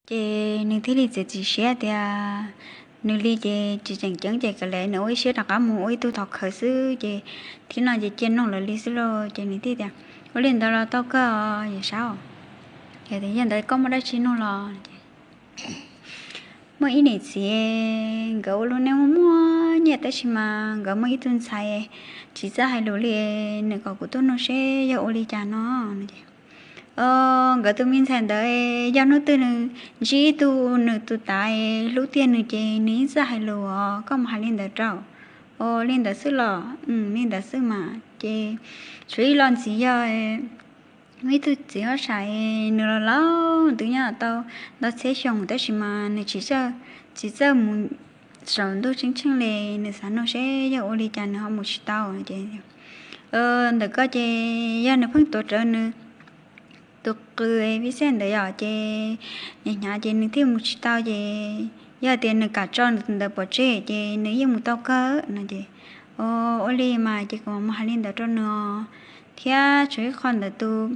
Ces nws thiaj li txiav txim siab tias nws li ces tsis tseem ceeb ces kav liam nws ua ib siab rov qab mus ua ib tug thov khawv xwb ces thib no ces cia nug lawv li xwb lauj. Ces nws thiaj tias, ua li ntawd los tau kawg os Yawm Saub. Ces yog ntawd koj muaj dab tsi nug los? Muaj ib niam txiv, nkawd ua lub neej muaj muaj nyiaj tab sis mas nkawd muaj ib tug ntxhais tsis txawj hais lus li, nws kom kuv tuaj nug seb yog ua li cas no. Nkawd tus me ntxhais ntawd yog hnub twg nws ntsib ib tug nws tus tav hlub tiag nws ces nws yeej txawj hais lus os, koj mus hais li ntawd rau. Ua li ntawd xwb los? Li ntawd xwb mas. Ces tshuav ib lo ntxiv yog muaj ib tug txiv huab saim, nws los laus twb nyob tau ntau txhiab xyoo tab sis mas nws tsis txawj, tsis txawj mus saum ntuj tsheej tsheej li. Nws xav nug seb yog ua li cas nws ho mus tsis tau. Ces ntawm koj ces yog nws pheej tuav rawv nws tus qws Vij Xej ntawd yom, ces hnyav hnyav ces nws thiaj mus tsis tau. Ces yog tias nws kam tso nws tus ntawd pov tseg ces nws yeej mus tau kawg no. Ces ua li mas ces kuv mam mus hais li ntawd rau nws os. Thiab tshuav ib qho ntawm tus,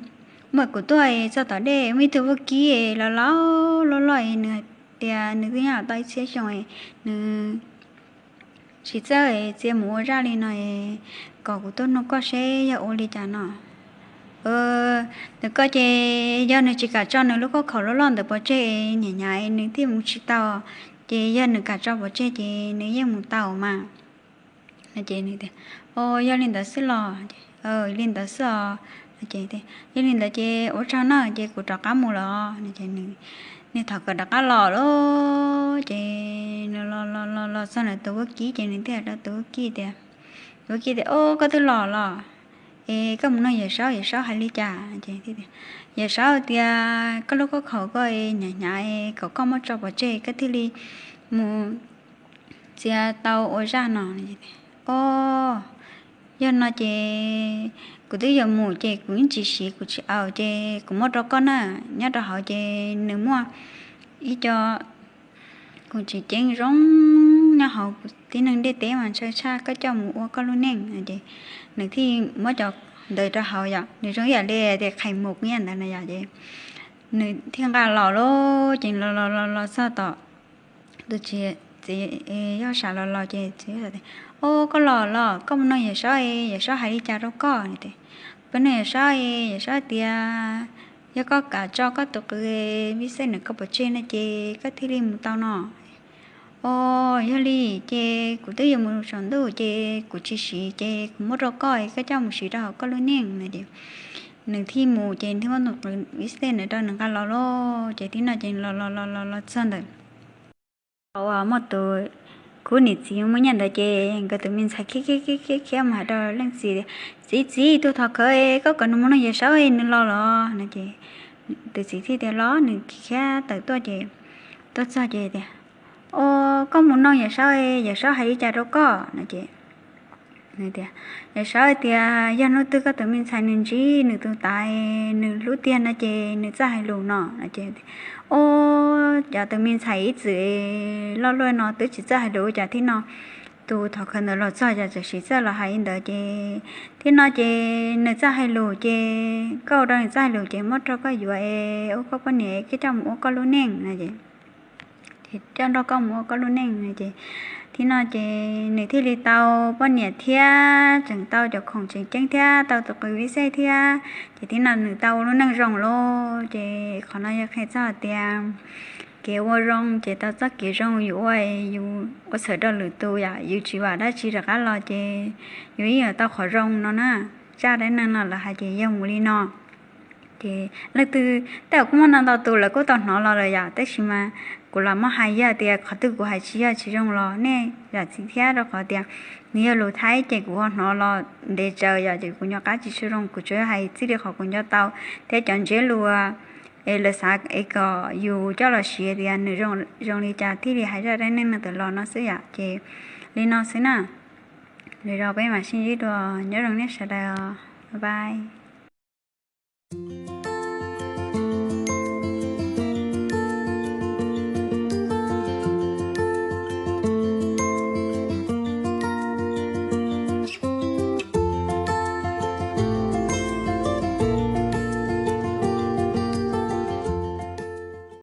muaj kuv tuaj txog tom dej muaj ib tug vaub kib los laus loj loj, nws hais tias nws twb nyob tau ib txhiab xyoo, nws tsis txawj txia mus ua zaj li no, kom kuv tuaj nug koj seb yog ua li cas no. Ntawm koj ces yog nws tsis kam tso nws lub khob khaum loj loj ntawd pov tseg, hnyav hnyav nws thiaj mus tsis tau. Ces yog nws kam tso pov tseg ces nws yeej mus tau mas. Ces nws tias, o, yog li ntawd xwb los? Li ntawd xwb os. Yog li ntawd ces ua tsaug na, ces kuv rov qab mus los. Nws thov kom rov qab los lauj. Ces nws los los los los txog ntawm tus vaub kib ces nws thiaj hais rau tus vaub kib tias, tus vaub kib tias, o, koj twb los los, es koj mus nug Yawm Saub, Yawm Saub hais li cas? Yawm Saub tias koj lub khob khaum koj hnyav hnyav, kom koj muab tso pov tseg koj thiaj li mus txia tau ua zaj no. O, yog no ces kuv twb yuav mus ces kuv yeej tsis siv, kuv tsis aus, ces kuv muab rau koj na. Nyob rau hauv ces nws muaj ib co kuv tsis ceeb zoo nyob hauv, tib neeg ntiaj teb mas ntshaw tshaj, koj coj mus ua koj lub neej. Ces nws thiaj muab cov ntawd rau hauv yom, nws zoo ib yam li tias qhais mus ib yam ntawd na yom. Ces nws thiaj nqa los lauj, ces los los los los txog tom tus txiv, txiv huab saim los los ces txiv huab saim tias, o, koj los los, koj mus nug Yawm Saub, Yawm Saub hais li cas rau koj? Peb nug Yawm Saub, Yawm Saub tias yog koj kam tso koj tus qws Vij Xej nws koj pov tseg no ces koj thiaj li mus tau no. O, yog li ces kuv twb yuav mus saum ntuj ces kuv tsis siv ces kuv muab rau koj, koj coj mus siv rau hauv koj lub neej no. Ces nws thiaj mus ces nws thiaj muab tus qws Vij Xej nws rau nws nqa los lauj. Ces tib no ces los los los los los txog ntawm uas muaj tus khub niam txiv muaj nyiaj ntawd ces nkawd tus me ntxhais khiav khiav khiav khiav khiav mus hais rau leej txiv, txiv txiv, tus thov khawv koj kom nws mus nug Yawm Saub nws los los no. Ces tus txiv thiaj tias los, nws khiav tawm tuaj ces tuaj txog ces tias, o, koj mus nug Yawm Saub, Yawm Saub hais li cas rau koj no. Ces nws tias, Yawm Saub tias yog hnub twg koj tus me ntxhais nws ntsib nws tus tav nws hlub tiag no ces nws txawj hais lus no. O, cov tus me ntxhais ib txwm loj luaj no twb tsis txawj hais lus, cas thib no tus thov khawv ntawd los txog cas txawm siv txawj los hais li ntawd. Ces thib no ces nws txawj hais lus ces koj ua rau nws txawj hais lus ces muab rau koj yuav es ua koj poj niam, koj coj mus ua koj lub neej no. Ces coj nrog koj mus ua koj lub neej no. Ces thib no ces nws thiaj li tau poj niam thiab tseem tau cov khoom tseem ceeb thiab tau tus qws Vij Xej thiab. Ces thib no nws tau ua lub neej zoo lauj. Ces qhov no yog qhia txog tias kev ua zoo ces tau txoj kev zoo, yus ua, yus ua txhawm rau lwm tus yom, yus tsis vam dab tsi rov qab los ces yus yeej yuav tau qhov zoo no na. Zaj dab neeg no lawv hais ces yog mus li no. Ces leej twg tej zaum kuj muaj ntau ntau tus lawv kuj tau hnov los lawm yom, tab sis mas kuv los muab hais yog tias qhov twg kuv hais tsis yog tsis zoo los nej zam txim thiab, rau qhov tias nws yog lus Thaib ces kuv ho hnov los ntev tsawv yom, ces kuv nco qab tsis tshua zoo, kuv tsuas yog hais txij li qhov kuv nco tau thiab cov ntsiab lus es lawv xav es kom yus coj los siv tias nws zoo li cas thiaj li hais zaj dab neeg no tawm los no xwb yom. Ces li no xwb na. Lwm zaus peb mam sib ntsib dua, nyob zoo nej sawv daws, bye bye.